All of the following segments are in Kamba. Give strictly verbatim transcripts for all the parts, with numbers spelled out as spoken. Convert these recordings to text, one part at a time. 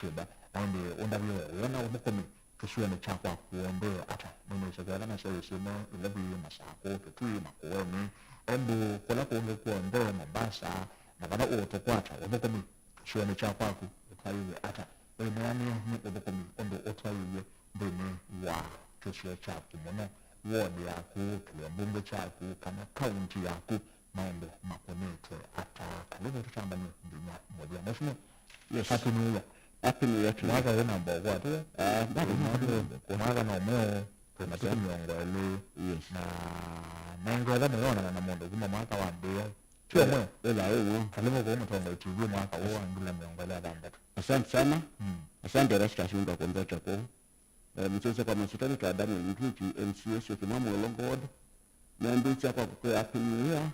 Cuba. Na ĩndĩ ũndavye we, wĩona ũthũkũmi kĩsionĩ kya kwaku ũendee ata? Nĩnĩsĩ ketha na service ĩno Ilovi, Masakũ, Kitui, Makueni, ĩndĩ kũla kũngĩ kw'onthe, Mombasa, na vala ũũtũkwata ũthũkũmi kĩsionĩ kya kwaku ũtwaĩĩwe ata? Wĩneanĩe nĩ ũthũkũmi ũndũ ũtwaĩĩwe nthĩnĩ wa kĩsio kyaku mũno, ward yaku, kĩlio mbunge kyaku, kana kaunti yaku, maũndũ makonetwe ata? Karibu tũtambany'e nginya mũthya. Mheshimiwa, yes. Happy New Year. Happy New Year to you. Mwaka wĩ na mbao kwatũ. Ah, bado mwaka, mwaka no mweũ, twĩ matuku mĩongo ĩlĩ. Yes. Na nengwetha mũyonana na mũndũ kuma mwaka wambĩĩa. Sio mwe? Ĩla ũmwe. Karibu kwa Mũtongoi T V mwaka huu wa ngili mĩongo ĩlĩ na thanthatũ. Asante sana. Mm. Asante Erastus nũndũ wa kũnzeta kũu. Eh, mũsyaĩĩsya kwa masyĩtwa nĩ ta Daniel Nduki, M C A Syokimau Mũlolongo Ward. Nĩambĩĩsya kwa kũkwĩa Happy New Year,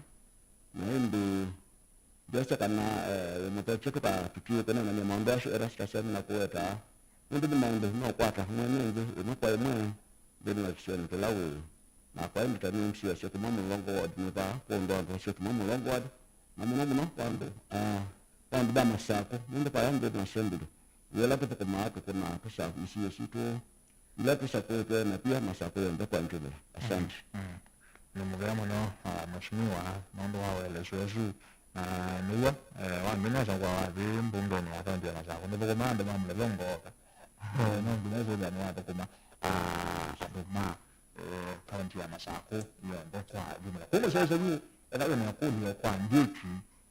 na ĩndĩ ndyasya kana, eh, mũthokye tũkatũkie kũneenany'a maũndũ asu Erastus aendee na kũweta, nũndũ nĩ maũndũ meũkwata mwene nthĩ ĩmwe kwa ĩmwe nthĩnĩ wa kĩsionĩ kĩla wĩ. Na kwa ĩndĩ ta nĩ M C A Syokimau Mũlolongo Ward nĩ vaa kwondũ wa andũ a Syokimau Mũlolongo Ward, na mũno mũno kwa andũ, ah, kwa andũ ma Masakũ, nũndũ vaya nthĩnĩ wa Assembly, wĩa ũla tũthũkũmaa tũkũnaa tũsa isio sitũ ila tũsakũĩtwe na pia Masakũ yonthe kwa njumla. Asante. Mm. Nĩ mũvea mũno, ah, Mheshimiwa, nũndũ wa ũelesyo ũsu. Na nĩw'o, eh, wamina ũsakũa wathi mbungenĩ ya kaunti ya Masakũ. Nĩthũkũmaa andũ ma Mũlolongo oka. Eh, no nginya ũsĩthĩa nĩwathũkũma, ah, andũ ma, eh, kaunti ya Masakũ yonthe kwa jumla. Kwoou mũsyaĩĩsya yu, ethĩwa wĩ na ĩkũlyo kwa Nduki,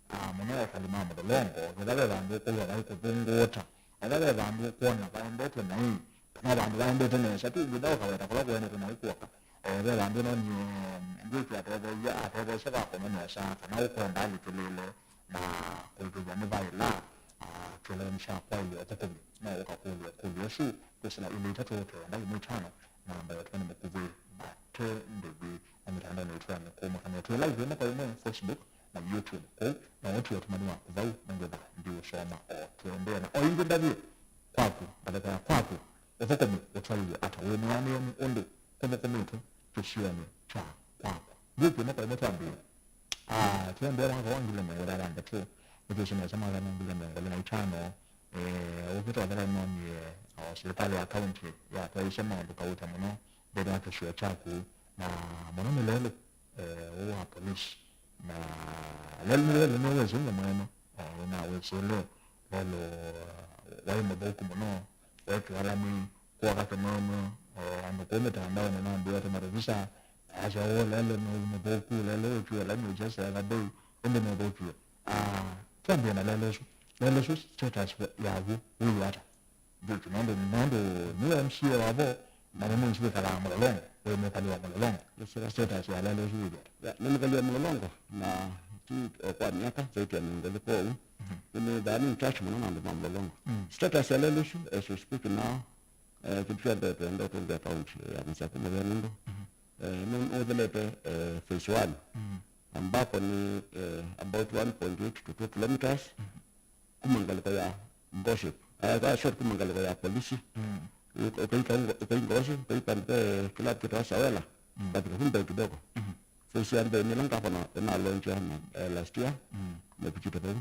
ah, mũno ekali ma Mũlolongo, ethĩwa ve vandũ ũkũw'a vai kũthũngũũta, ethĩwa ve vandũ ũkwona vaendete naĩ, kana vandũ vaendete nesa, tu ngwenda ũkaweta kũla kũendete naĩ kw'oka. Eh, ve vandũ nonie Nduki atetheie, atetheesya vakũna nesa, kana ũkwenda alikĩlĩle na kũĩkĩĩthya nĩvaĩla, ah, kyeleweni kya kwaĩlya ũthũkũmi. No ũkakũlya ĩkũlyo ĩsu kwĩsĩla ilĩ itatũ kenda ĩmwe itano, namba yetu nĩ mũkuvĩ Mate Ndĩvi, na mĩtandaonĩ itũ ya mĩkũũmũkanĩo twĩ live ĩmwe kwa ĩmwe, Facebook na YouTube. Kũu no ũtwĩe tũmani waku vau, nĩngwĩtha ndiũsoma o tũendee. Na o ĩngĩ ndavye kwaku, ngalĩko ya kwaku, ũthũkũmi ũtwaĩĩwe ata? Wĩneanĩe nĩ ũndũ kũthũkũmĩtwe kĩsionĩ kya kwaku. Group ĩmwe kwa ĩmwe twambĩĩe. Ah, twendea mwaka wa ngili mĩongo ĩtatũ, nĩtwĩsĩ nesa mwaka wa ngili mĩongo ĩlĩ na itano, eh, ũkĩta ũthela nĩnonie, o, silikalĩ ya kaunti yatwaĩĩsye maũndũ kauta mũno nthĩnĩ wa kĩsio kyaku, na mũno nĩ lelũ, eh, ũũ wa polisi. Na lelũ, lelũ nĩwĩsĩ nyamũ ĩno, eh, na wĩsĩ lelũ, lelũ, eh, waĩ mũthũku mũno, waĩ kĩalanĩ, kwoka kĩneenwa, eh, andũ kũu mĩtandaonĩ nambĩĩe atĩ matovisa asya ũũ lelũ nĩ mũthũku, lelũ ũkw'ĩe la nĩ just the other day, ĩndĩ nũthũkie. Ah, twambĩe na lelũ ũsu. Lelũ ũsu status yaw'o wĩw'a ata? Nduki, nũndũ, nũndũ nĩwe M C A wavo, na nĩ mũici wĩkalaa Mũlolongo, wĩ mwĩkali wa Mũlolongo. Status ya lelũ ũsu wĩw'a ata? Ya, nĩ mwĩkali wa Mũlolongo, na ti o kwa myaka, zaidi ya mĩongo ĩlĩ kwoou. Mhm. Nĩnĩthaa nĩ in touch mũno na andũ ma Mũlolongo. Mm. Status ya lelũ ũsu, as we speak now, eh, kĩndũ kya mbee twenda ũtũngĩa kaunti ya Masakũ mũvea nũndũ, mhm, eh, nũ-, nũthelete, eh, phase one. Mm. Ambapo ni, eh, about one point eight to two kilometers, mhm, kuma ngalĩko ya Ngosip. Eh, ka-, sorry, kuma ngalĩko ya polisi. Mm. Ũ-, ũkaika Ngo-, ũkainga Ngosip, ũkaika mbee kĩla kĩtawa Sawela. Mm. Katika mbee kidogo. Mhm. Phase ya mbee nĩ ĩla ngavana ĩnalaunchia na, eh, last year. Mm. Mepikite vau.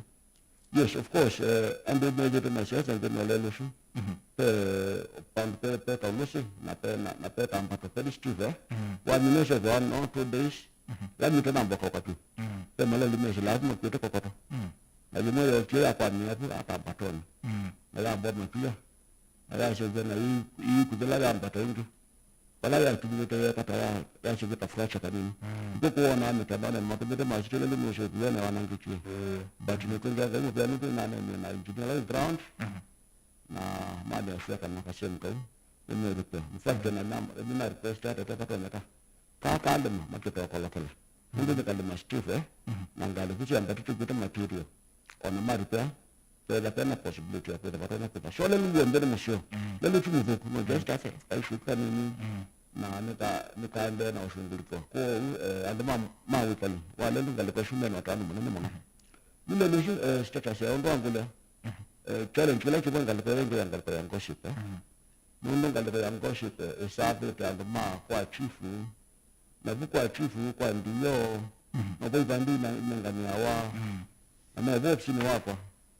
Yes, of course, eh, andũ methĩĩtwe na siasa nthĩnĩ wa lelũ ũsu. Mhm. Pe, pe, pe, pe kaũlũsĩ, na pe, na, na pe kambato very stiff, eh? Mhm. Wamina ĩsethewa no two days, mhm, lamĩte na mboka ũkatũ. Mhm. Pe malelũ mesĩ lazima kwĩte kokoto. Mhm. Na yĩmwe yokie ya kwamina vu akambatoni. Mhm. Na yambwa makia. Na yasenzya na ii, ii kũthela yambata ĩngĩ. Vala yatumĩte yeka ta ya, yasũvĩka fracture kanini. Mm. Nĩkũkwona mĩtandaonĩ matũmĩte masitĩle nĩ mũsĩ ũthiene wanangĩkie. Mm. But nĩkwĩngĩa Ngai mũvea nĩndĩ nanenie na engineer live ground. Mm. Na mali asya kana kasehemu kau nĩmĩrikwe. In fact, na, na, nĩna request ata tata tonyeka. Ka kalĩma makĩtokolokela. Nũndũ nĩ kalĩma stiff, eh? Mhm. Na ngalĩ vu syambatĩtwe kwĩta material. Ona ma repair, vethĩwa vena possibility ya kwĩthĩwa vatonya kwĩthĩwa. So lelũ w'onthe nĩ mũseo. Mm. Lelũ ti mũthũku, no just, mm, a, kaishu kanini. Mm. Na nĩka-, nĩkaendee na ũshughulikwa. Kwoou, eh, andũ ma, ma wĩkali wa lelũ ngalĩko ĩsu mena ũtanu mũnene mũno. Nĩ lelũ ĩsu, eh, status ya ũndũ wa ngũlya. Mhm. Eh, challenge kĩla kĩvo ngalĩko ĩyo ĩngĩ ya ngalĩko ya Ngosip, eh? Mhm. Nũndũ ngalĩko ya Ngosip, eh, ĩsavĩte andũ ma kwa chifu, na vu kwa chifu, kwa D O, mhm, na vo ivandĩ ina-, inenganĩawa, mhm, na me vo ofisinĩ wakwa.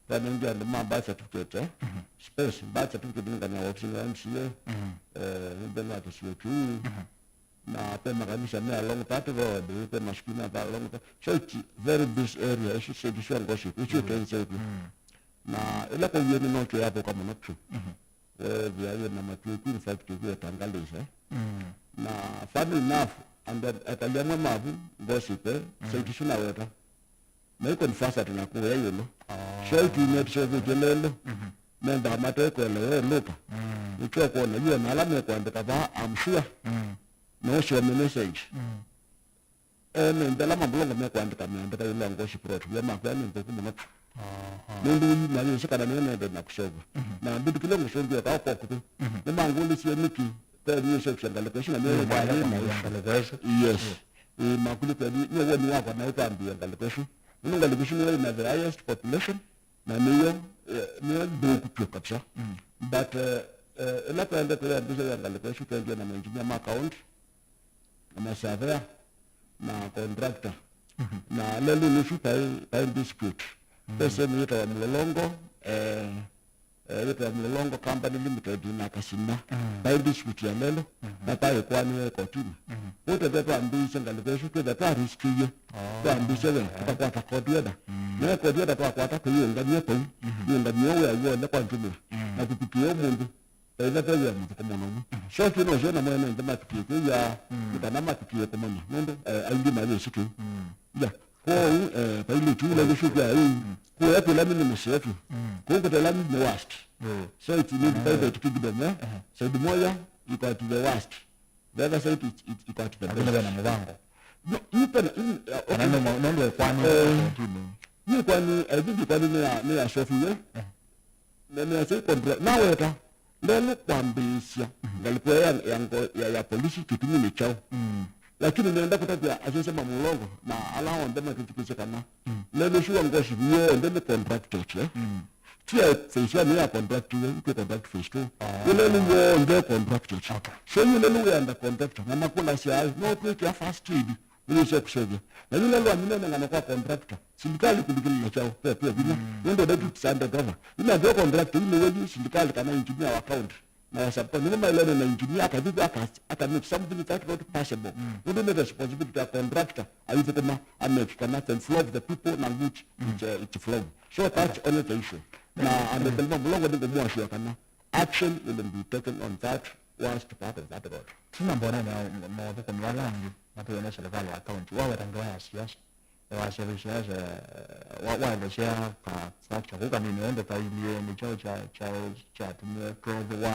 Twanengie andũ ma birth certificate, eh? Mhm. Space, birth certificate nĩnganĩa waovisinĩ wa M C A, mhm, eh, nthĩnĩ wa kĩsio kĩu. Mhm. Na ve makanisa me along that road, ve masukulu me along that. So it's very busy area, ĩsu syĩndũ sya gossip, ĩsu, mm, ĩtensete. Mm. Na ĩla kwauie nĩ nokyo yathũka mũno vyũ. Mhm. Weethĩa yĩ na matuĩku, in fact, ĩku ĩtangalĩsya. Mm. Na funny enough, andũ ekali amwe mavu gossip, eh, mm, syĩndũ isu naweta. Maikonfasa tena kũya ĩũlũ. Oh. Syo ĩtumĩe tũseũvĩtye lelũ. Mhm. Mendaa mate kũelewa ĩlũka. Mm. Nĩkyo kwona yu ona ala mekwandĩka vaa, I'm sure. Mm. No sio message. Mm. Ene nthela mambulongo mekwandĩka meandĩka ĩla ngoshi plot. Wĩa makwĩa nĩ nthũku mũno. Aha. Nũndũ yu mayĩsĩ kana nĩyo nende na kũseũvya. Mhm. Na mbĩtũkĩle ngũsũngĩa kwa kwa kũtũ. Mhm. Nĩmangũlĩsye nĩkĩ. Teni ĩseũvya ngalĩko ĩsu na nĩyo ĩkwaa yĩ maisha. Ngalĩko ĩsu. Yes. Mm. Ĩ, makulĩte nĩ, nĩ woni wakwa na ĩtambĩe ngalĩko ĩsu. Nĩ ngalĩko ĩsu nĩyo ĩna the highest population, na nĩyo, eh, nĩyo nthũku vyũ kabisa. Mm. But, eh, eh, ĩla twende kũyambĩsya ya ngalĩko ĩsu, twendie na maengineer ma county, na masurveyor, na contractor. Mhm. Na lelũnĩ ũsu vai, vai dispute. Mm. Ve sehemu yĩtawa Mlolongo, eh, eh, yĩtawa Mlolongo Company Limited na Kasina. Mm. Vai dispute ya lelũ, mhm, na vai ĩkoani ya ĩkotinĩ. Mhm. Ũtethya twambĩĩsye ngalĩko ĩsu, twĩthya twarisikie. Oh. Twambĩĩsye we, eh, tũkakwata court order. Mm. Na court order twakwata tũyĩũngamie vau. Mhm. Yĩũngamie wĩa w'onthe kwa jumla. Mm. Na kũvikĩa ũmũnthĩ, ĩla ve wĩa mũthũku mũno. Mhm. So, kĩno syo na mwene nthĩ matukie kwĩw'a, mm, nĩ kana matukie kũmanya. Nũndũ, eh, aingĩ mayĩsĩ kĩu. Mm. Ya. Kwoou, eh, pilot ũla ũsũkĩa yu, mm, kũya kwĩla nĩ mũseo vyũ. Mm. Kũu kũtela nĩ worst. Mm. So it need, aha, private kingdom, eh? Aha. Side moja, you got the worst. The other side, it, it, you got the best. Lakini wena mũvango. No, you can, you, uh, okay. Kana no, no, no, kwani, eh, continue. Ni kwani, I think kwani nĩ ya, nĩ ya sofu, eh? Eh. Na nĩ ya sofu control. Na weta. Lelũ kwambĩĩsya, mhm, ngalĩko ya, ya, ngo- ya, ya polisi kĩtumi nĩ kyaũ. Mm. Lakini nenda kũtavya asese ma Mlolongo na ala onthe matwĩtĩkĩsye kana, mm, lelũ ũsu wa ngoshi w'onthe nĩ contracted, eh? Mm. Ti ya phase one ya contract, ĩkwĩ contract phase two. Ah. Ĩ lelũ w'onthe contracted. Okay. So yu lelũ wĩanda contractor, na makũlasya, no twĩkĩa first aid. Nĩwĩsĩ kũseũvya. Na yu lelũ amina neng'ano kwa contractor. Silikalĩ kũlikĩlĩla kyaũ, ve, ve vinya. Mm. Nũndũ ndetu tisande gava. Ina ve contractor, yu nĩwe yu silikalĩ kana engineer wa county. Na wa sub-county. Nĩmo maĩlene na engineer, akathi aka, aka make something that not possible. Mm. Nũndũ nĩ responsibility ya contractor, aithũkũma, amake kana the flow of the people na good, mm, it's, uh, it's flow. So that's only the issue. Na andũ kelima Mlolongo nĩngũmwasya kana action will be taken on that worst part of that road. Tuna mbonene ya maũthũkũmi ala angĩ matũĩne serikali ya county, waweta ngewa ya siasa. Wasya siasa, wa- waelesya ka structure kũu kanini ũndũ kailyĩ nĩkyo kya- kya- kyatumie twethĩwa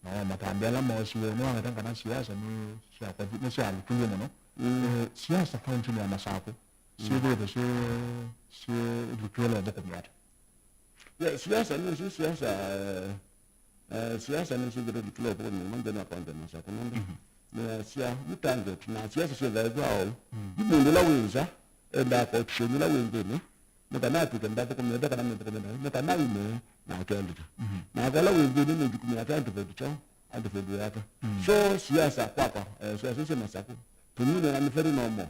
na matambya ala moosiwe nĩwaweta kana siasa nĩ sya- nĩsyalĩkĩlw'e mũno. Mm. Eh, siasa kauntinĩ ya Masakũ syĩthĩĩtwe syĩ- syĩlikĩlwe ũthũkũmi ata? Yeah, siasa nĩ si siasa, eh, Eh, siasa nĩsyĩthĩtwe kĩla ũthũkũmi mũno nthĩnĩ wa kaunti ya Masakũ nũndũ, mhm, nĩasya yu target na siasa syĩthaĩthwaa oou. Mm. Yu mũndũ ũla wĩ nza endaa kũtishĩny'a ũla wĩ nthĩnĩ nĩ kana atw'ĩke ndathũkũmĩte kana nĩthũkũmĩte nĩ kana aume na akelĩte. Mhm. Nake ũla wĩ nthĩnĩ nĩ jukumu yake adefend kyaũ, adefend yake. Mm. So siasa kwakwa, eh, siasa isu syĩ Masakũ tũmine na nĩ very normal.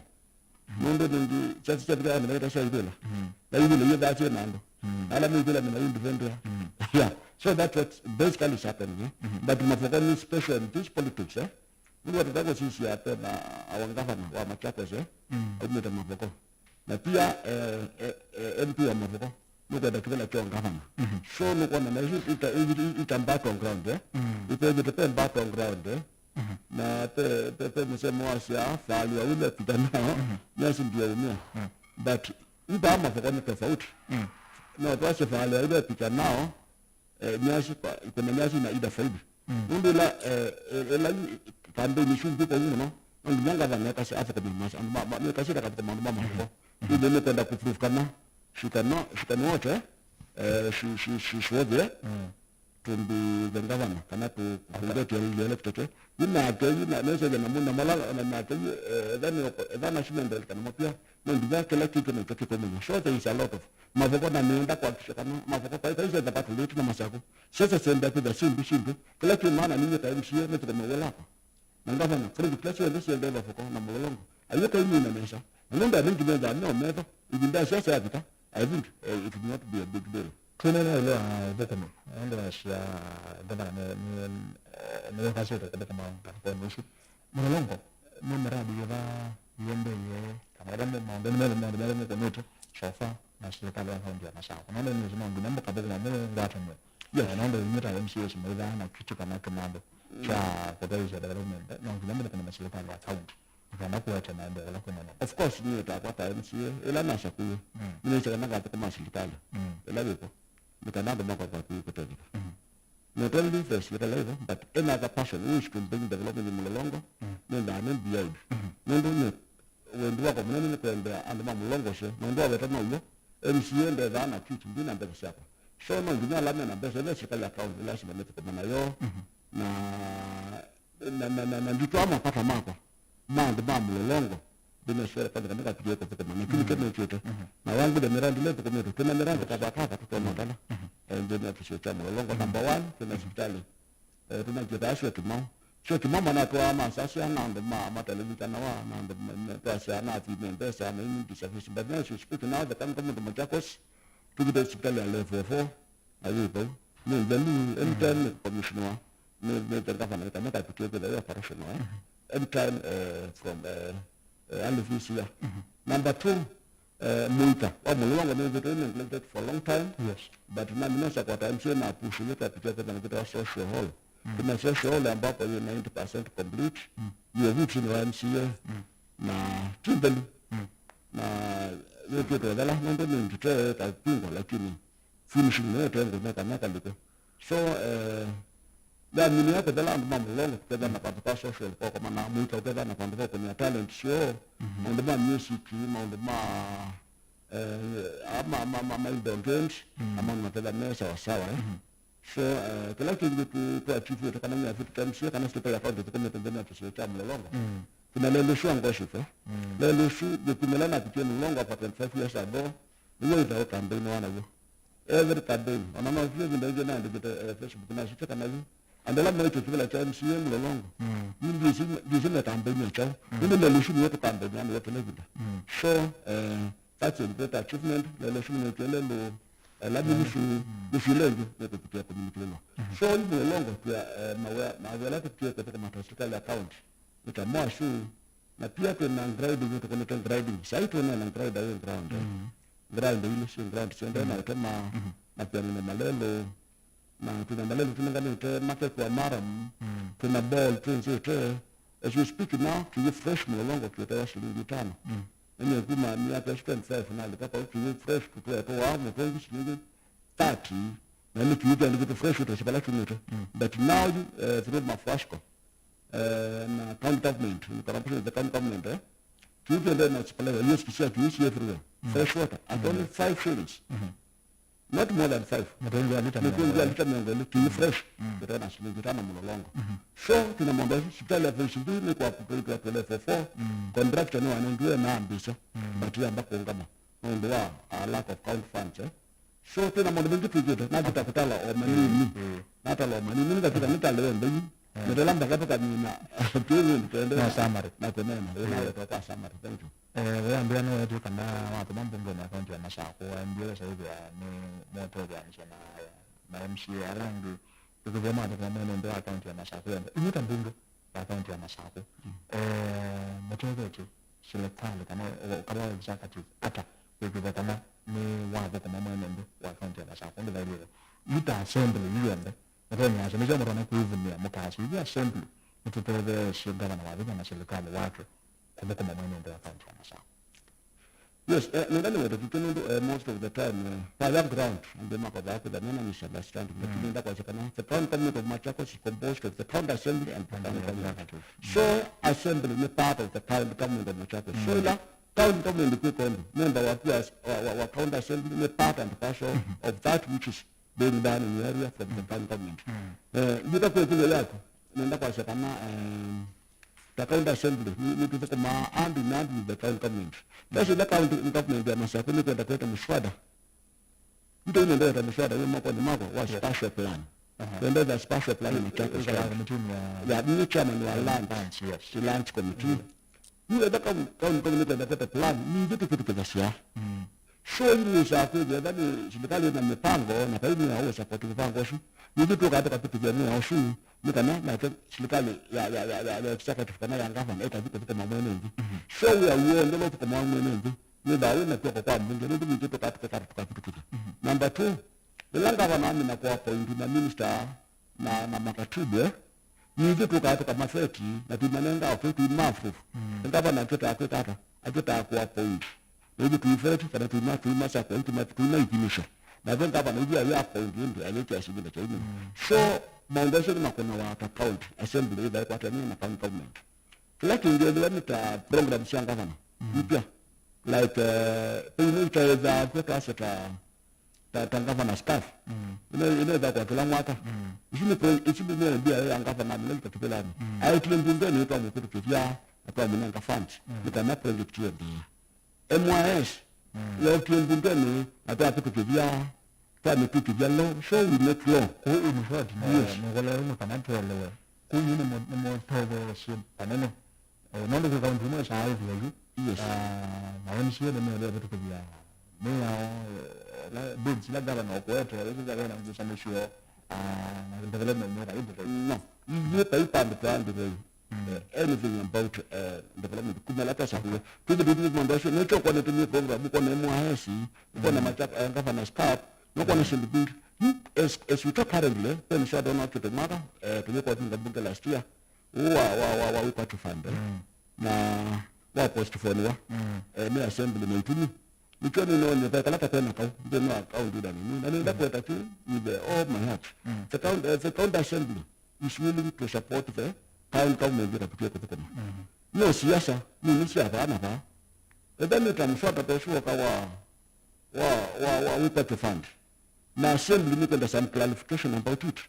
Nũndũ nĩngĩ kyasi kyavika andũ maita sya ivĩla. Mm. Na ivĩla iyo thatie na andũ. Mm. Ala me ivĩla nĩ maindivendea. Mm. Yeah. So that's what basically is happening, eh? Mm-hmm. But Mavoko nĩ special in this politics, eh? Nĩndĩ watata kũsisya tena our governor wa Machakos, eh? Mm. Aumĩte Mavoko. Na pia, eh, eh, eh, M P wa Mavoko nũkwenda kĩvĩla kyo governor. Mhm. So nũkwona na isu ita- ita- ita battle ground, eh? Mm. Ita ita battle ground, eh? Mhm. Na pe- pe- pe mũsemo wasya value ya ũla pita nao, mhm, nyasi ndio umia. Mm. But ita Mavoko ni tofauti. Mm. No twasye value ya ũla pita nao, eh, nyasi kwa- kuna nyasi na ida faidi. Mm. Nũndũ ĩla, eh, eh, ĩla yu- kampeni isu nthũku mũno, no nginya ngavana ekasya athũkũme mas- andũ ma- ma- mekasya ĩla kathũkũma andũ ma Mavoko. Mhm. Ĩndĩ nĩkwenda kũprove kana she cannot- she cannot, eh, eh, she- she- she- she worthy, eh, mm, to be the governor, kana to- to get elected, eh. Yu nake, yu na- nĩseve na mũna mala, na nake yu, eh, etha nĩ- etha national director na mapia, no nginya kĩla kĩngĩ naitũ kĩkũmenya. So there is a lot of Mavoko na nĩenda kuhakikisha kana Mavoko kwa- kwa- kwa- kwa- na Masakũ. Sese sende kwĩtha syĩndũ syĩndũ. Kĩla kĩ maana ninyie ta M C A nĩthũkũme wĩla wakwa. Na ngavana, kĩla kĩla syonthe syonthe Mavoko na Mlolongo. Ayũka imina nesa. Na nũndũ andũ nginya nthani o metho, ivinda ya siasa yavika, I think, eh, it will not be a big deal. Twĩneena ĩũlũ wa ĩthũkũmi, ĩndĩ wasya ĩthũkũmi nĩ, nĩ, nĩ, nĩwĩkasĩte kĩthũkũma katika ũndũ ũsu. Mũlolongo, nĩ mĩradi yĩva yĩendeeie, kana ĩla nĩ maũndũ nĩ methĩ, maũndũ methĩ nĩkũnĩtwe so far na silikalĩ ya kaunti ya Masakũ? Nũndũ nĩ no nginya mũkavĩthĩla nĩ ngwatanĩo. Yes. Eh, nũndũ inyuĩ ta M C As mũithaa na kĩtu kana kĩmantho kya kũtetheesya development, no nginya mũthũkũme na silikalĩ ya kaunti. Kana kũete maendeeo ala kwĩnamo. Of course, niĩ takwa ta M C A, ĩla nasakũie, mm, nĩnĩsĩ kana ngathũkũma silikalĩ, mm, ĩla wĩko, nĩ kana andũ makwa vakuvĩ kũtetheka. Mm. Not only the silikalĩ ĩvo, but any other person who is to bring development in Mlolongo, mm, nĩndaa nĩ behind. Mm. Nũndũ nĩ wendi wakwa mũnene nĩ kwendea andũ ma Mlolongo ũseo, na ũndũ waweta now'o, M C A ndethaa na kiti, ndi na mbesa syakwa. So no nginya ala mena mbesa, ĩla silikalĩ ya county, lasima nĩthũkũme nayo, mm, na na, na, na, na, na nditwaa mapata makwa ma andũ ma Mlolongo, ndinaswele kana kana kapitie kũthũkũma, na kĩu, mm, kĩnĩkĩte. Mhm. Na wangũlya mĩrandi ĩla ĩthũkũmĩtwe, twĩna mĩrandi kadha kadha tũtonotala. Mhm. Eh, nthĩnĩ wa kĩsio kya Mlolongo, mhm, number one, twĩna sivitalĩ. Eh, twĩna kĩtaa Syokimau. Syokimau manatwaa masasya na andũ ma matelevikanawa, na andũ ma, ma, twasya na athime mbesa, na immunity service. But now as we speak now, the county government of Machakos, tũkĩte sivitalĩ ya level four, na yĩ vau. Nĩ nthelu, anytime nĩ commissioner, nĩ, nĩ the governor, kana kapitie kwĩtha yĩ operational, eh? Mhm. Anytime, eh, from, eh, eh, early this year. Mhm. Number two, eh, mũika wa Mlolongo nĩ wĩthĩtwe neglected for a long time. Yes. But na nĩnesa kwa time sio na push yĩ kapitie kwĩtha na kĩtawa social hall. Mm. Kuna social hall ambapo yĩ ninety percent complete. Mm. Yĩ viti nĩ wa M C A. Mm. Na ti nthelu. Mm. Na yĩkĩtwe thela, nũndũ nĩ ngite ta pingo, lakini finishing nĩyo twengo neka neka liko. So, eh, yamini ya kethela andũ ma Mlolongo, kethela na vandũ va social, kokoma na mũika, kethela na vandũ va kũnia talent show, mhm, maũndũ ma music, maũndũ ma, eh, ma, ma, ma, ma indoor games, mhm, na maũndũ makethela me sawa sawa, eh. Mhm. So, eh, kĩla kĩngĩ tu, tu achieve kana nĩ afiti M C A, kana state ya county, tukomete nthĩnĩ ya kĩsio kya Mlolongo. Mm. Kuna lelũ sua ngoshipe. Mm. Lelũ su, nĩkumela na kutia Mlolongo for twenty-five years ago. Nĩw'o ĩthaũ campaign wa naw'o. Every campaign, ona no vyo vinda ivyo naandĩkĩte, eh, Facebook, nasitye kana yu andũ ala maĩtwe kĩvĩla kya M C A Mlolongo, mm, yu ndisi, ndisi na campaign ya kyaũ. Mm. Nĩndĩ lelũ su nĩyo tũkambeini anĩwe kĩla ĩvinda. Mm. So, eh, that's a great achievement. Lelũ su nĩtwele lũ, eh, lamini su, mm, nĩsile ĩngĩ nĩtũkutia community ĩno. Mm. So, yu Mlolongo twa, eh, mawĩa, mawĩa ala tũtie kũthũkũma ta serikali ya county. Nĩ ta mwasu, na pia twĩ na grinding, tũkũnĩte grinding. Sai twĩ na grinder wĩ ground, eh. Mm. Grinder ino syĩ ground syonthe, mm, na ũtema, mhm, na pia nĩ malelo, na twĩ na malelo tũnenganĩte makekwa maram, mm, twĩ na ball twĩnzĩte. As we speak now, tũyĩ fresh Mlolongo twĩtawa shilingi itano. Mm. Ĩmwe kuma myaka ĩsu twenty-five nalika kwa tũyĩ fresh, tũtwetwa mũtwengi shilingi thirty, na nĩ tũyĩ twandĩkĩtwe fresh water vala tumĩte. Mm. But now, uh, through Mafuasco, eh, na county government, in collaboration with the county government, eh, tuitende na supply, yes, kisia tuisi everywhere. Mm. Fresh water at, mm, only five shillings. Mm-hmm. Not more than five. Mĩtũngi ya lita mĩtũngi ya mĩongo ĩlĩ. Lita mĩongo ĩlĩ, tuĩ, mm, fresh. Mm. Tũtena shilingi itano Mlolongo. Mm-hmm. So, tuna mambo ya sipitali ya phase three nĩ kwa kupeleka kwa level four. Mm. Contractor nĩ wanengiwe na mbisa. Mm. But yamba kuungama. Nũndũ wa, uh, lack of county funds, eh. So, twĩna maũndũ maingĩ twĩkĩte, na tũtakũtala o manini. Mm, mm. Natala o manini, nĩngafika nĩtalewe mbenyu. Mm. Nĩtala mpaka tũkamina. Twĩwĩ twende na summary. Na kũneena. Mm. Naweta kwa summary. Thank you. Eh, we ambia no wetu kana watuma mbunge na kaunti ya Masakũ, ambia sasa hivi ya ni moto ya msana na M C A alangi. Tukithema tukana ndio kaunti ya Masakũ. Inyuta mbunge ya kaunti ya Masakũ. Mm. Eh, mũtethetie silikalĩ kana, eh, kana executive ata kwĩkĩthya kana nĩ wathũkũma mwene nthĩ wa kaunti ya Masakũ? Ndĩthailĩte yu ta assembly yu yonthe, na tena nĩsyo mũtona kwĩvumĩa mũkasya yu assembly nĩtũtetheesye ngavana wa vinya na silikalĩ wake kũthũkũma mwene nthĩ wa kaunti ya Masakũ. Yes, eh, nenda nĩwete tutũ nũndũ, eh, most of the time, eh, vaya ground, andũ makavaa kwĩtha mena misunderstanding. Lakini, mm, nenda kwasya kana the town government of Machakos is composed of the county assembly and the county government. So, assembly nĩ part of the county government of Machakos. So, mm, ila county government kwĩka ũndũ, member wa, wa, wa, wa county assembly nĩ part and parcel, mm-hmm, of that which is being done in the area from the county government. Mm. Eh, ngĩta kwĩkĩlyo yaku, nenda kwasya kana, eh, ta county assembly, nĩ, nĩtũthũkũmaa hand in hand with the county government. That's the county government ya Masakũ nĩkwenda kũete mũswada. Ndio nĩndeta mũswada wĩ mokonĩ makwa wa, yes, spatial plan. Aha. Twendete spatial plan ya Machakos County. Ĩkala committee ya, ya, nĩ chairman wa, mm, land, lands, yes, lands committee. Mm. Nĩwenda county, county, county nĩkwenda kũete plan, ningĩ tũkĩtũkĩthasya. Mm. So, yu nĩsaa kwĩthĩa ethĩwa nĩ silikalĩ na mĩpango, na vai nĩya ũsapoti mũpango ũsu, nithyĩ tũkaa tũkavĩtũkĩthya nĩya ũsu, nĩ kana nake silikalĩ ya, ya, ya, ya, ya executive kana ya ngavana ĩkathi kũthũkũma mwene nthĩ. So, wĩa w'onthe ũla ũthũkũmawa mwene nthĩ, wĩthaa wĩ na kw'oko kwa mbunge, nũndũ nithyĩ tũkaa tũkekata tũkavĩtũkĩthya. Number two, yĩla ngavana amina kũ appoint na minister na, na makatibu, eh, nithyĩ tũkaa tũkamaveti na tũimanenga okay, tũima approve. Ngavana atwĩtaa kwĩka ata? Atwĩtaa kũ appoint. Na ithyĩ tũiveti kana tũima, tũimasakwa, tũima, tũimaithimisha. Na ve ngavana ithyĩ aĩ appoint ĩndĩ ayĩkĩa sivinda kya ĩmwe. So, maũndũ asu nĩmakũnawa ta county assembly ĩthaĩ kwatania na county government. Kĩla kĩngĩ ethĩwa nĩ ta program sya ngavana mpya, like, eh, ĩno itaethaa kwĩ twasya ta ta, ta governor staff. Ĩno, ĩno ĩthakwa kĩla mwaka. Isu nĩ pro-, isu nĩ mbia ya governor amina ikatupelani. Aitile mbungeni twamũkũtũkĩthya na twamũnenga funds. Nĩ kana project yendee. M Y S, yaitile mbungeni na twakũtũkĩthya, twamĩtũkĩthya law. So we make law. Kũu in short, nĩ, yes, nĩ ũkola ũmwe kana twelewe. Kũu nĩ mũ-, nĩ mũtetheesye panene. Eh, nũndũ kwĩ kaunti imwe syaĩthĩwa yu. Yes. Ah, na M C A nĩmeethĩwa vĩtũkĩthya mĩao, eh, la bills ila gavana ũkũete, ĩsu syavena ngusanĩsyo, ah, na development nĩ kaĩ ndĩthei. No. Ithyĩ tai pandũ twa ndĩthei. Eh, anything about, eh, development. Kuma ĩla twasakũiwe. Twĩthĩ twĩthĩ maũndũ asu. Nĩkyo ũkwona tũmie program, ũkwona M Y S, ũkwona Machak-, eh, Governor's Cup, nũkwona syĩndũ mbingĩ. Yu, as, as we talk currently, ve mswada ũnokĩte mwaka, eh, tũyĩkwa thunga mbunge last year. Ũũ wa, wa, wa, wa wĩkwatyo fund, eh? Na wa postpone wa, eh, nĩ assembly na itumi. Nĩkyo nĩnonie ve kala katena kau nthĩnĩ wa kaunti ĩla nini. Na nĩenda kweta kĩ with all my heart. The county, eh, the county assembly is willing to support the county government ĩkatukie kũthũkũma. No siasa nini sya vaa na vaa. Ethĩwa nĩ ta mswada ta ũsu woka wa, wa, wa, wa wĩkwatyo fund. Na assembly nĩkwenda some clarification about it.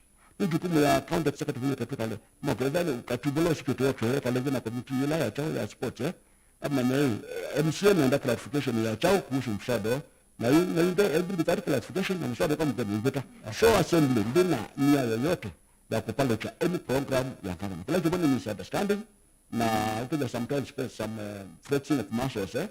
Nĩ jukumu ya county executive nĩ katwĩkale. Mokethani katiba ũla ũsikĩte ũtwee kalenge na committee ĩla ya chao ya sports, eh? Amanya, eh, M C A nenda clarification ya chao kuhusu mswada. Na yu, na yu nde, every that clarification na mswada kwa mkeni ivita. So assembly ndina nia yoyote ya kupalika any program ya government. Kila kitu ni misunderstanding. Na ũkĩthĩa sometimes kwĩ some, eh, flexing of muscles, eh?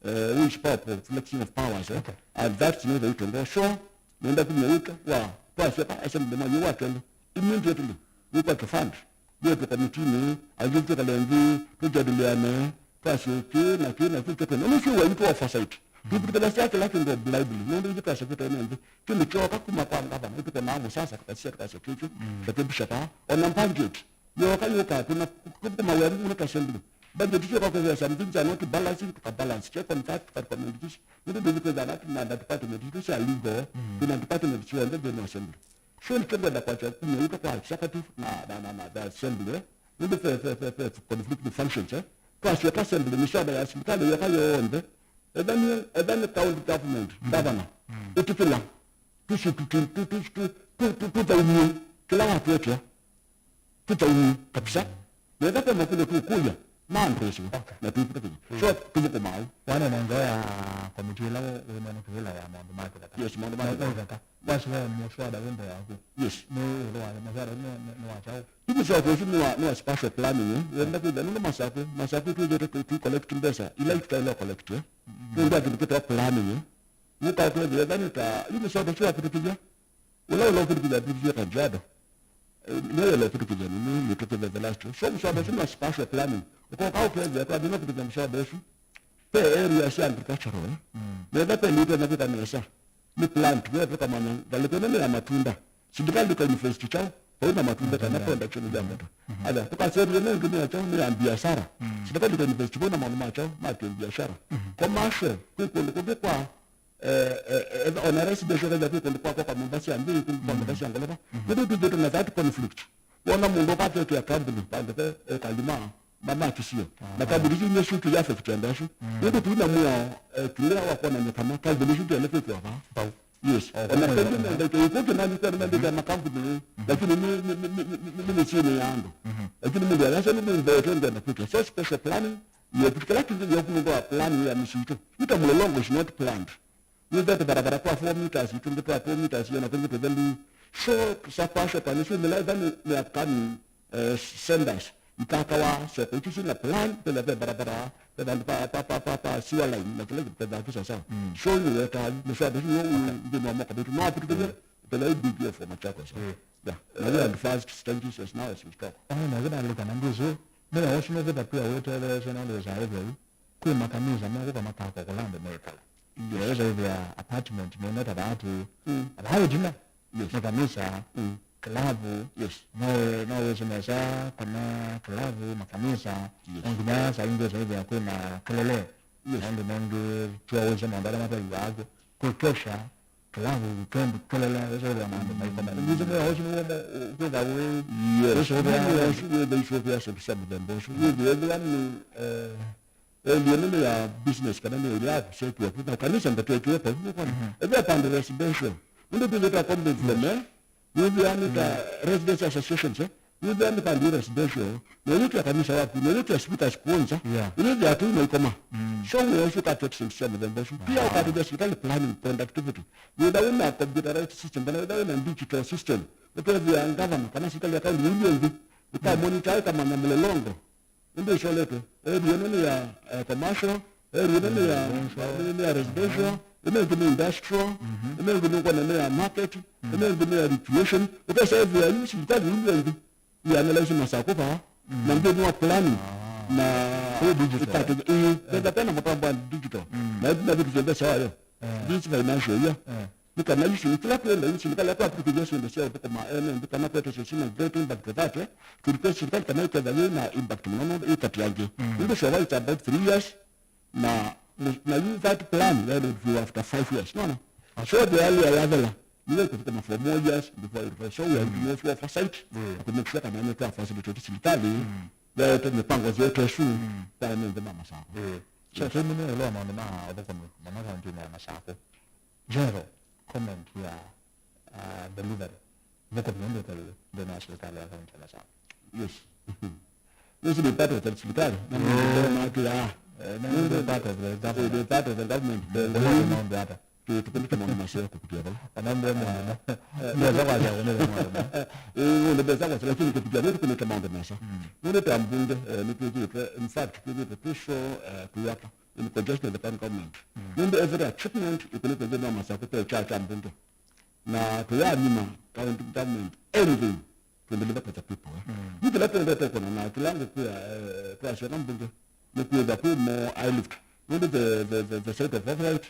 Eh, which power, flexing of powers, eh? Okay. And that's not the way to go. So, nenda kumya wika wa, twasyoka assembly ma yu wa twende. Immediately, wĩkwatyo fund. Yetwe committee-inĩ, aingĩ twĩkale nthĩ, tũjadiliane, twasye kĩ na kĩ na kĩ kĩtene. Ũnĩsĩ wa itũ oversight. Tũthukĩthasya kĩla kĩndũ blindly. Nũndũ ithyĩ twasakĩte nĩ nthĩ. Kĩndũ kyoka kuma kwa ngavana, ĩtũkonaa mũsasa, tũkasisya, tũkasya kĩkĩ, tũkakĩmbisha paa. Ona budget. Yoka yũka, tuna kũthũkũma wĩa mũno ta assembly. Budget syoka kwĩthĩa some things are not balancing, tũka balance. Check on that, tũka recommend this. Nĩtũ ndĩthĩ kwĩthĩa na, na, na department, itũ sya legal, tuna department syonthe nthĩnĩ wa assembly. So nĩkyo ngwenda kwakya kumya wĩtũ kwa executive na, na, na, na the assembly, eh? Nĩndĩ fe, fe, fe, fe, conflicting functions, eh? Twasyoka assembly, miswada ya silikalĩ yoka yonthe. Ethĩwa nĩ, ethĩwa nĩ county government, governor, ĩtĩkĩla. Tũsi, tũ, tũ, tũ, tũ, tũ, tũ, tũ, tũthaumie kĩla watwetya. Tũthaumie kabisa. Nenda kwa makũlyo tũkũlya, ma address. Okay. Na tũkũtũkũlya. So, tũthũkũmaa. Wana na nzĩa ya committee ĩla wĩ, wĩ nene kĩvĩla ya maũndũ ma kĩthaka. Yes, maũndũ ma kĩthaka. Washiwa mswada wĩ mbee yaku. Yes. Nĩ ĩũlũ wa mswada nĩ, nĩ, nĩ wa kyaũ? Yu mswada ũsu nĩ wa, nĩ wa spatial planning, eh? Wenda kwĩthĩa nũndũ Masakũ, Masakũ twĩthĩte tũ, tũ collect mbesa ila itũtaĩle collect, eh? Nũndũ wa kĩndũ kĩtawa planning, eh? Nĩkatwethĩa ethĩwa nĩ ta, yu mswada ũsu wa kũtũkĩthya. Ũla, ũla ũkĩtũkĩthya tũtũkĩthya Kajiado. Eh, nĩyo ĩla ũkĩtũkĩthya nĩ, nĩ, nĩtũkĩthya the last. So mswada ũsu nĩ wa spatial planning. Ũkoka ũkethĩa kwa thĩna kũtũkĩthya mswada ũsu. Pe area sya agricultural, eh? Metha pe nĩtwenda kwĩka nesa. Nĩ plant, we tũkamanya, ngalĩko ĩno nĩ ya matunda. Silikalĩ ndĩka invest chao, hauna matunda kana production ya mboga. Ala, tũkasethia nĩ ĩngĩ nĩ ya chao, nĩ ya biashara. Silikalĩ ndĩka invest hauna maũndũ ma chao, ma biashara. Commercial, kwĩ kũndũ kũngĩ kwa, eh, eh, eh, ona residential area kwĩ kũndũ kwa, kwa nyũmba sya nthĩ, kũndũ kwa nyũmba sya ngolova. Nĩ tũtwĩthĩte na that conflict. Wona mũndũ ũkatwekea kambuni, vandũ ve, eh, kalima, ma, ma kĩsio. Na kambuni isu nĩsyo kĩya affect andũ asu. Nĩndũ tũina mwĩao, eh, clear wa kwonany'a kana kambuni isu ndĩeletetwe vaa. Yes. Ona kĩndũ nenda kĩkũ kĩnani kwa nenda kya makambuni, lakini nĩ, nĩ, nĩ mĩsyĩnĩ ya andũ. Lakini mũndũ ayasya nĩ mũndũ ĩtũ ngenda kwĩka. So special planning, yetĩkĩla kĩndũ ya kũnũndũ wa planning ya mĩsyĩ itũ. Ita mũlolongo is not planned. Nĩthete barabara twa four meters, tũngĩ twa two meters, na tũngĩ tũthelu. So, sapa, sapa, nĩsyo mĩla ĩtha nĩ, nĩ upcoming, eh, centers. Ikakawa, soko isu syĩna plan, pela ve barabara, Ve vandũ pa, pa, pa, pa, pa sewer line, na kĩla kĩtethakisa sawa. Mm. So, nĩ weta, nĩ sawa, nĩ sawa, nĩ nĩ moko, nĩ no apitũkĩthya, tena hii B P F wa Machakos. Mm. Yeah. Na we are the first stages as now as we talk. Ah, na kĩna lika na ndizo, nĩ na wasi nĩ veta pia wetelesha na ndio za hivyo. Kwĩ makanisa mekũka makakwa kũla andũ mekala. Yes. Weza ĩthĩa apartment nene ta that. Mm. That ĩtina. Yes. Nĩ kanisa. Mm. Kĩlavu. Yes. No, no wĩsĩ nesa kana kĩlavu, makanisa. Yes. No nginya saa ingĩ saithĩa kwĩna kelele. Yes. Nũndũ nengĩ tũaũsya maũndũ ala mataiwaa kwĩ kesha. Kĩlavu, weekend, kelele, wĩsĩ wĩthĩa maũndũ maikoma. Nĩwĩsĩ mwĩa ũsu nĩw'o mo-, kwĩtha wĩ. Yes. Wĩsĩ wĩthĩa. Mwĩa ũsu wĩthĩa isu wĩthĩa syĩndũ sya mũthemba ũsu. Wĩthĩa ethĩwa nĩ, eh, area nene ya business kana nĩ area ya kusaidia. Na kanisa ndatwekĩwe pa, nĩw'o kwana. Mhm. Ethĩwa pandũ residential. Nũndũ twĩthĩwa twa complex the mayor, nĩwĩthĩa nĩ ta residential associations, eh? Nĩwĩthĩa nĩ pandũ residential. Na ĩyo twa kanisa waku, na ĩyo twa speakers kwanza. Yeah. Nĩwĩthĩa tu maikoma. Mm. So mwĩa ũsu ũkatwekĩsya syĩndũ sya mũthemba ũsu. Pia wow. Ũkatethya serikali planning productivity. Wĩtha wĩna computerized system, kana wĩtha wĩna digital system, ũtethĩa governor, kana serikali ya kaunti ĩndĩ ĩngĩ, ĩkamonitor, ĩkamanya mũlolongo. Ĩndĩ ĩcoletwe. Area ĩno nĩ ya, eh, commercial, area ĩno nĩ ya, nĩ, nĩ ya residential, ĩno ĩngĩ nĩ industrial, ĩno ĩngĩ nĩ ũkwona nĩ ya market, ĩno ĩngĩ nĩ ya recreation. Ũkesa area yu serikali ĩndĩ ĩngĩ. Ianalyze Masakũ vaa, mm, na nthĩnĩ wa planning, ah, na kũu digital. Ĩkatethya, ĩĩ, eh, tethya pena mũtambo wa digital. Mm. Na ĩtina vitu syonthe syayo. Eh. This financial year. Eh. Nĩ kana isu, kĩla twenda isu, nĩ kana twatũkĩthya syĩndũ sya ũthũkũma ene nthĩ kana kwete syo sina great impact that, eh, to request serikali kana ĩketha yĩ na impact mũno, no ĩkatiange. Mm. Nĩ ũndũ syowa it's about three years, na, na yu that plan yaĩ review after five years, nona? So the earlier yathela, nĩwe kũthũkũma for more years before it was. So we are looking for oversight, mm, to make sure kana nĩ twa facilitate serikali, mm, yaete mĩpango yetu ĩsu, mm, kwa ene nthĩ ma Masakũ. Mm. So, so mimi nĩ ũlwa maũndũ ma ũthũkũmi, mũno kaunti-inĩ ya Masakũ. General comment ya, uh, delivery. Nĩ kũmĩendete nthĩnĩ wa serikali ya kaunti ya Masakũ. Yes. This is part of the serikali. Na nĩ part of the government. Nĩ part of the government. Nĩ part of the government. Nĩ part of the government. Tũkũlĩte maũndũ maseo kũkutia vala. Ona mbembe. Mbesa kwa sababu ndio maũndũ. Eh, ndio mbesa kwa sababu, lakini kũkutia ndio tũkũlĩte maũndũ mesa. Mm. Ndio ta mbunge, eh, nĩ twĩthĩte, in fact, twĩthĩte tũsho, eh, tuyaka in conjunction with the county government. Mm. Ndio every achievement ĩkũlĩte ndio masa kũte cha cha mbunge. Na tũyanyima county government anything to deliver to the people, eh. Mm. Yu kĩla twendete kũna na kĩla ngũkwĩa, eh, twasyoka mbunge, nĩ kwĩtha kwĩ more airlift. Nũndũ the, the, the, the site of oversight,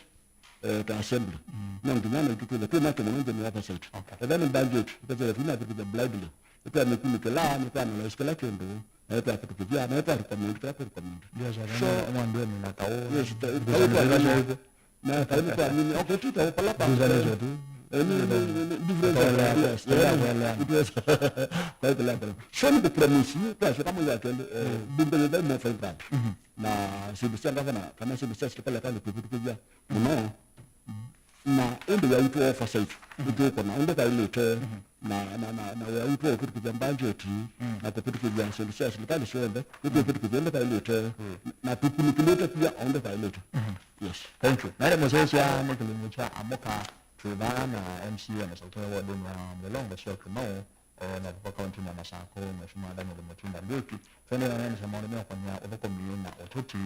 eh, ta assembly. Mm. No nginya na itũ twĩthe twĩ make mũno nthĩnĩ wa oversight. Okay. And then budget, ĩkethĩwa twĩna vitu vya blindly. Ĩtwa nĩkunĩkĩla, nĩtwa analyze kĩla kĩndũ, na ĩtwa kĩtũkĩthya, na ĩtwa recommend, kĩla tũ recommend. Ndio, sasa, so, mwa ndio nina kaũ. Yes, ta, ngucanio kaũ kwa nini? Na kaini kwa nini? Okay, tu ta pala pa. Ngucanio tu. Eh, ni, ni, ni, ni difference of ideas. Kuelewana. It was kwa kila kwa. So ni promise, ni kwa sababu ya twende, eh, bimbe ya mo five rand. Mhm. Na sisi sanga kana, kana sisi sisi pala kana kukutukuja. Muno. Na ĩndĩ wĩa witũ wa oversight, mhm, nĩtũkũna ũndũ vaĩlĩte, mhm, na, na, na, na wĩa witũ wa kũvĩtũkĩthya mbanjeti, mm, na kũvĩtũkĩthya syĩndũ sya silikalĩ syonthe, nĩtũvĩtũkĩthya ũndũ vaĩlĩte, mm, na tũkunĩkĩlĩte pia o ũndũ vaĩlĩte. Mhm. Yes. Thank you. Naĩle mũsyaĩĩsya nĩ kĩlungu kya Amũka twĩ vaa na M C A mũsyaĩĩsya wa wodinĩ ya Mlolongo Sio Kimau, eh, na vava kauntinĩ ya Masakũ, Mheshimiwa Daniel Mutinda Nduki. Tũendeea na nesa maũndũ meũkonia ũthũkũmi na ũteti,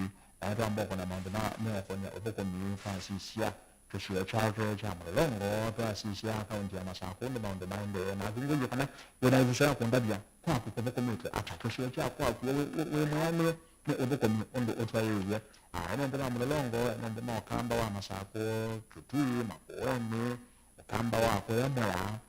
na nĩtwamba ũkona maũndũ ma meũkonia ũthũkũmi twasisya kĩsio kyake kya Mlolongo, twasisya kaunti ya Masakũ, ũndũ maũndũ maendee. Na kĩngũlyo kana wĩna ĩvuso ya kũndavya kwaku kũthũkũmĩte ata? Kĩsio kya kwaku wĩ, wĩ, wĩ mwĩanĩe nĩ ũthũkũmi ũndũ ũtwaĩĩw'e? Ah, ene nthĩ ma Mlolongo, ene nthĩ ma ũkamba wa Masakũ, Kitui, Makueni, ũkamba wa kũya Mwea,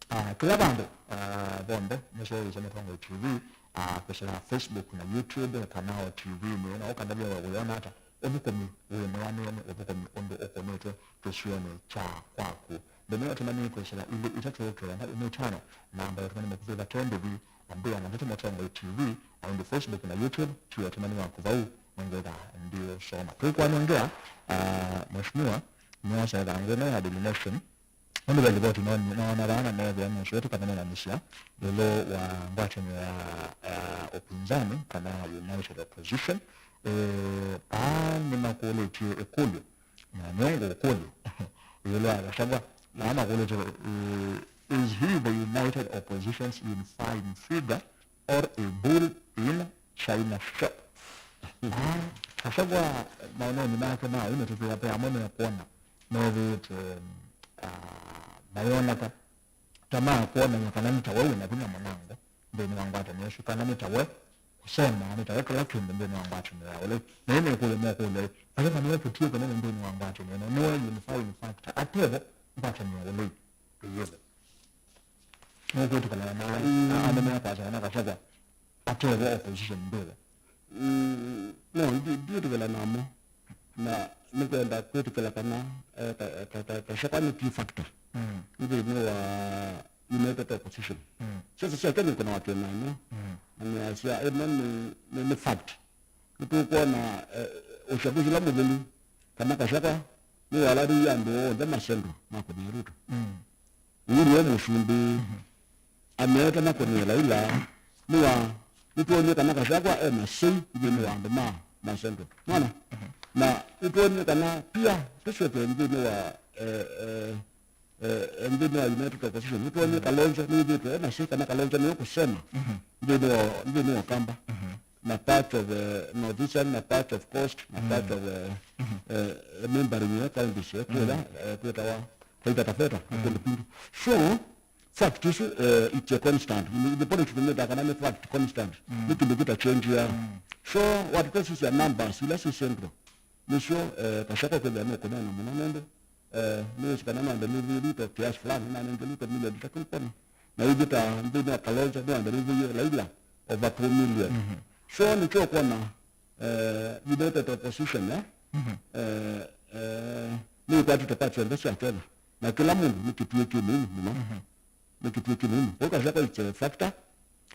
ah, kĩla vandũ, ah, vonthe, nĩsyaĩĩsye Mũtongoi T V, ah, kwĩsĩla Facebook na YouTube, Kanao T V nĩ na ũkandavya wĩona ata ũthũkũmi wĩ mwĩanĩe nĩ ũthũkũmi ũndũ ũkũnĩtwe kĩsionĩ kya kwaku. Nthĩnĩ wa tũmani kwĩsĩla ilĩ itatũ kenda ĩmwe ĩtano, namba ya tũmani makũvĩ vate ndĩvi, ambĩa na ndeto Mũtongoi T V, aĩndĩ Facebook na YouTube, tiwa tũmani waku vau, nĩngwĩtha ndiũsoma. Kwĩkwanengea, ah, Mheshimiwa, nĩwasaĩtha ngwĩno ya delineation, Ũndũ ve livoti noona vaa na neethĩa nũsũe tũkaneenanĩsya ĩũlũ wa ngwatanĩo ya, ya ũpinzani kana United Opposition. Eh, vaa nĩmakũlĩtye ĩkũlyo, na nĩũngũkũlya ĩũlũ wa Gachagua. Vaa makũlĩtye, eh, is he the United Opposition's unifying figure or a bull in china shop? Aa, Gachagua maoneni make ma yu nĩtũthĩa ve amwe mekwona methĩĩtwe, ah, mayoneka ta ma kwonany'a kana nĩ ta we wĩ na vinya mũnango nthĩnĩ wa ngwatanĩo ĩsu, kana nĩ ta we ũsemaa, nĩ ta we kĩla kĩndũ nthĩnĩ wa ngwatanĩo ya ũlei. Na yu nĩkũlyo mekũlya yu, ate kana we kĩtuo kĩnene nthĩnĩ wa ngwatanĩo ĩno, nĩwe unifying factor, ate we ngwatanĩo ũlei ĩyĩvo. Nũkwĩtĩkĩlana na ala, mm, andũ mekwasya kana Gachagua ate we opposition ndĩvo? Mm, no, ndi-, ndiĩtĩkĩla namo. Na nĩkwenda kwĩtĩkĩla kana, eh, ka-, ka-, ka-, Gachagua nĩ key factor, mm, nthĩnĩ wa united opposition. Mm. Siasa sya Kenya ikonawa kĩnano. Mm. Na nĩasya, ĩno nĩ, nĩ, nĩ fact. Nĩtũkwona, eh, ũchaguzi ũla mũthelu, kana Gachagua nĩwalatĩie andũ onthe ma Central makũnĩa Ruto. Mm. Ũu nĩwe mũsumbĩ. Mhm. Ameete makũnĩe Raila, nĩwa, nĩtwonie kana Gachagua e na sei nthĩnĩ wa andũ ma, ma Central. Mwana? Mhm. Na nĩtwonie kana pia tũsyoke nthĩnĩ wa, eh, eh, eh, nthĩnĩ wa united opposition. Nĩtwonie, mhm, Kalonzo nĩwĩthĩtwe e na sei kana Kalonzo nĩwe kũsema, mhm, nthĩnĩ wa, nthĩnĩ wa Kamba. Mhm. Na part of, eh, North Eastern, na part of Coast, na part, mhm, of, eh, mhm, eh, neighboring, eh, counties, eh, mhm, kwĩla, eh, kwĩtawa Taita Taveta, na, mhm, kũndũ kwingĩ. So, fact isu, eh, it's a constant. In, in the politics, nĩta kana nĩ fact constant. Mm. Nĩ kĩndũ kĩta change ya. Mm. So, watũtesisya numbers ila si Central, nĩsyo, eh, Gachagua kwĩthĩa nũkũneena mũno nũndũ, eh, nĩwĩsĩ kana nandĩlĩthie Ruto kiasi fulani, nanengie Ruto milioni itatũ mpono. Na ĩngĩ ta nthĩnĩ wa Kalonzo nĩwandĩlĩthie Raila over two million. Mhm. So, nĩkyo ũkwona, eh, united opposition, eh? Mhm. Eh, eh, nĩkwatĩte parts onthe sya Kenya. Na kĩla mũndũ nĩ kĩtuĩ kĩnini mũno. Mhm. Nĩ kĩtuĩ kĩnini. Kwa hiyo Gachagua it's a factor,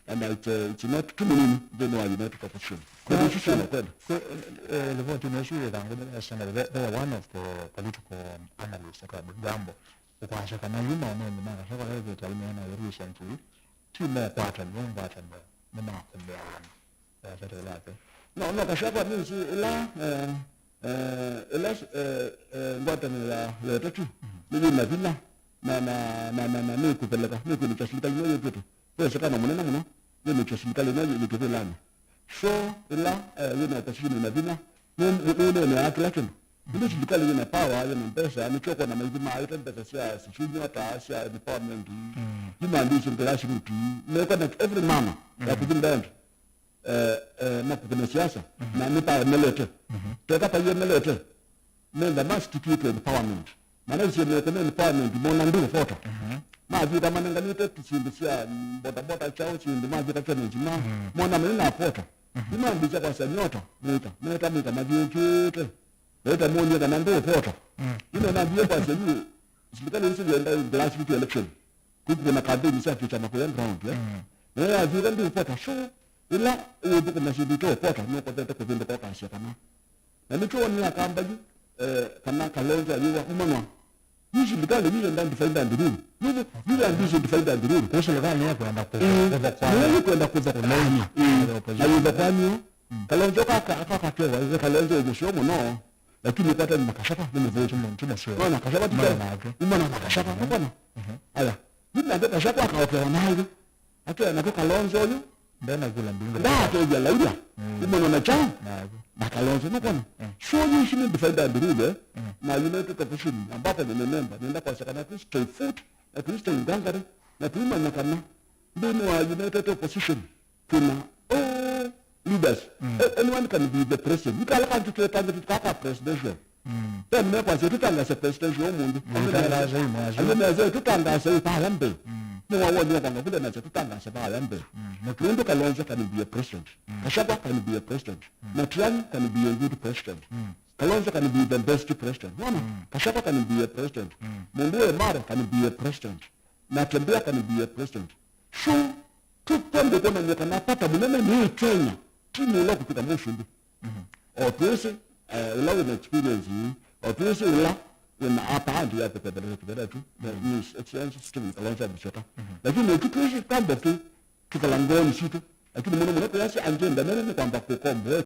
and it's, a, it's not too many nthĩnĩ wa united opposition. Kwa hiyo sisi tunakwenda. Kwa, eh, ripoti ĩno ĩsu ĩthangũ nĩ Senate, the, the one of the political analysts at Jambo, ũkwasya kana yu maoneni ma Gachagua ethĩte aineena recently, ti mekwatany'a ngwatanĩo, nĩ makũmĩaana. Eh, Gachagua nĩsĩ ĩla, eh, eh, ĩla, eh, eh, ngwatanĩo ya, ya ĩtatũ nĩyĩ na vinya na, na, na, na, na nĩkũveleka, nĩkwĩnĩkya silikalĩ ĩno yĩtwĩte. Ve ũsekano mũnene mũno, nĩnĩkya silikalĩ ĩno yĩtwĩte ĩlana. So, ĩla, eh, wĩna opposition ĩna vinya, nĩ, nĩ, nĩneeneaa kĩla kĩndũ. Nĩndĩ silikalĩ yĩna power, yĩna mbesa, nĩkyo ũkwona maithu maaĩte mbesa sya sijui nyota, sya empowerment, mm, imandĩsye grassroots, mekwa na every manner ya, mm, kũthi mbee. Eh, eh, na kũkũna siasa, mhm, na nĩpaemelete. Mhm. Teka paiemelete, nenda masitikĩtwe empowerment. Mana isie mekene empowerment, mona ndĩ ũvota. Mhm. Mavika manenganĩte syĩndũ sya bodaboda kyao, syĩndũ mavika Kenya nzima, mhm, mona mena vota. Mhm. Imambĩsya kwasya nyota, mĩka, meta mĩka mathiũkĩte. Meta monie kana ndĩ ũvota. Mm. Ino nambie kwasya yu, silikalĩ isu yenda grassroots election. Kwĩkĩwa na campaign sya kĩkyama kũya ground, eh? Mm. Na yathiĩte ndĩ ũvota, so, ĩla ũthũkũma syĩndũ ite ũvota, nũkotete kũvĩndũka ũkasya kana. Na nĩkyo wonea kamba yu, eh, kana Kalonzo ayĩwa umanwa. Yu silikalĩ yu yenda divide and rule. Yu, yu yandĩsye divide and rule. Kwa silikalĩ nĩyekwenda kũtha, eh, kũtha kwa, nĩyo yĩkwenda kũtha kwa, kũlea, eh, na yĩtha kwanio. Mm. Kalonzo kaka, kaka kewa, Kalonzo ũmũseo mũno. Lakini kwata ni Gachagua nĩ mũthũku. Nĩ mũseo. Nona Gachagua ti, nona nake, umana na Gachagua, mhm, ũkona? Mhm. Aya. Nĩ nake Gachagua akaokewa naĩ. Ake nake Kalonzo ũyũ. Ndena kula mbingo. Ndatethya Raila. Mm. Umana na chao. Nake. Na Kalonzo, nũkona? Mm. So you should divide and rule, eh? Mm. Na united opposition, ambapo ni member, nenda kwa sakana tu stay foot, na tu stay ngangari, na tu manyakana. Ndio ni wa united opposition. Kuna, oh, leaders. Mm. A-, anyone can be the president. Nĩ kala kandu twĩtangĩte kaka presidential. Mm. Then mekwasya tũtangaase presidential ũmũnthĩ. Mm, tũtangaase yu, mwasya. Andũ mese tũtangaase yu pala mbee. Mm. Nĩ wawoni wa kwanga kule nase tũtangaase pala mbee. Mm. Nũndũ Kalonzo can be a president. Mm. Gachagua can be a president. Mm. Matiang'i can be a good president. Mm. Kalonzo can be the best president. Wona? Mm. Gachagua can be a president. Mm. Mũndũ wĩ Mara can be a president. Natembeya can be a president. So, tũkwenda kwonany'a kana vata mũnene nĩ Kenya, ti nĩ ũla ũkũtw'ĩka mũsumbĩ. Mhm. O twĩsĩ, eh, ũla wĩna experience ĩĩ, o twĩsĩ ũla wĩna upper hand ya kũtethelesya kĩveva kyu, mhm, His Excellency Stephen Kalonzo Musyoka. Mhm. Lakini ĩtu twĩsĩ kambe kĩ kĩkala ngoonĩ sitũ, lakini mũno mũno twĩasya agenda nene nĩ kwamba kũkomboa